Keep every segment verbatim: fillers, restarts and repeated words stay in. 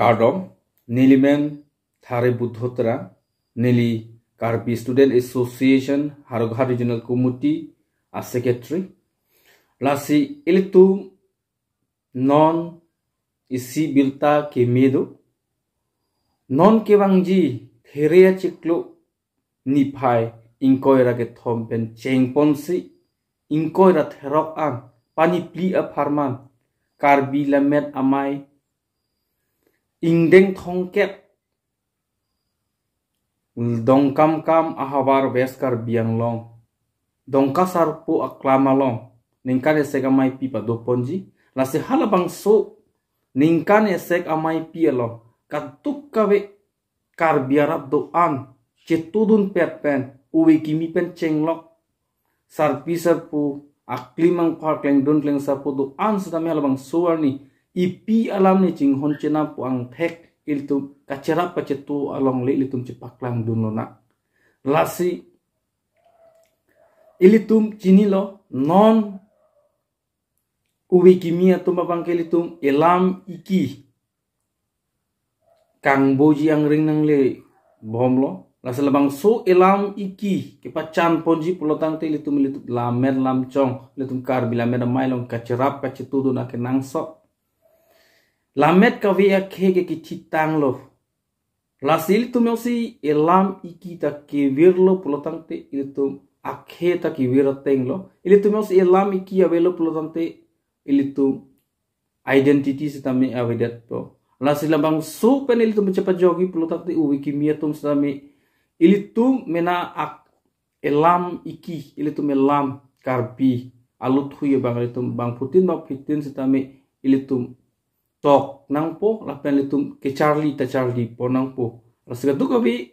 Kardom, neli men Thare Buddho Terang, neli Karbi Student Association Howraghat Regional Committee a-secretary. Lasi ilitum non isi birta keme do. Non kevangji There achiklo niphai ingkoi ra kethom pen chengponsi ingkoi ra therok an pani phli apharman Karbi Lammet Amei ingdeng thomkep Dongkamukam ahavar West Karbi Anglong Dongka Sarpo aklam along ningkan esek ameipi padoponji. Lasi halabangso ningkan esek ameipi along kadokave Karbi arat do-an chetudun pet pen ove kimi pen chenglok sarpi sarpo, akli mangpha, klengdun klengsapo do-an sitame halabangso arni ipi alam ne chinghon chenam pu angthek ilitum kacherap kachetu alongle ilitum chepaklangdun lonang. Lasi ilitum chinilo non ove kimi atum abang ke ilitum elam iki kangboji angring nanglebomlo. Lasi labangso elam iki kepachanponji pulotangte ilitum, ilitum lammet lamchong, ilitum Karbi Lammet Amei along kacherap kachetudun akenangsot. Lammet kave akhei ke kithitanglo. Lasi ilitum jongsi elam iki ta kevirlo pulotangte ilitum akhei ta kevir atenglo. Ilitum jongsi elam iki avelo pulotangte ilitum identity sitame avedetpo. Lasi labangso pen ilitum chepajogi pulotangte ove kimi atum sitame ilitum mena ak elam iki, ilitum elam Karbi aluthui abang ilitum bangphutin bangphitin sitame ilitum tok nangpo lapen ilitum kecharli ta charlipo nangpo. Lasi kadokave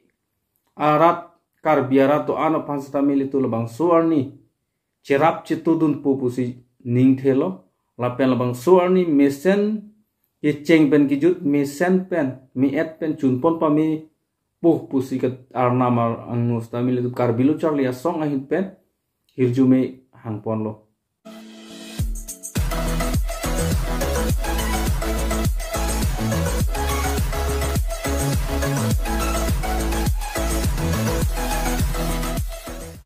arat Karbi arat do-an aphan sitame ilitum labangso arni cherap chetudunpo pusi ningthelo. Lapen labangso arni mesen kecheng pen kejut, mesen pen me-et pen chunpon pamepo pusi ke arnam ar angno sitame ilitum Karbi Lo Charli Asong ahin pen hirjume hangponlo.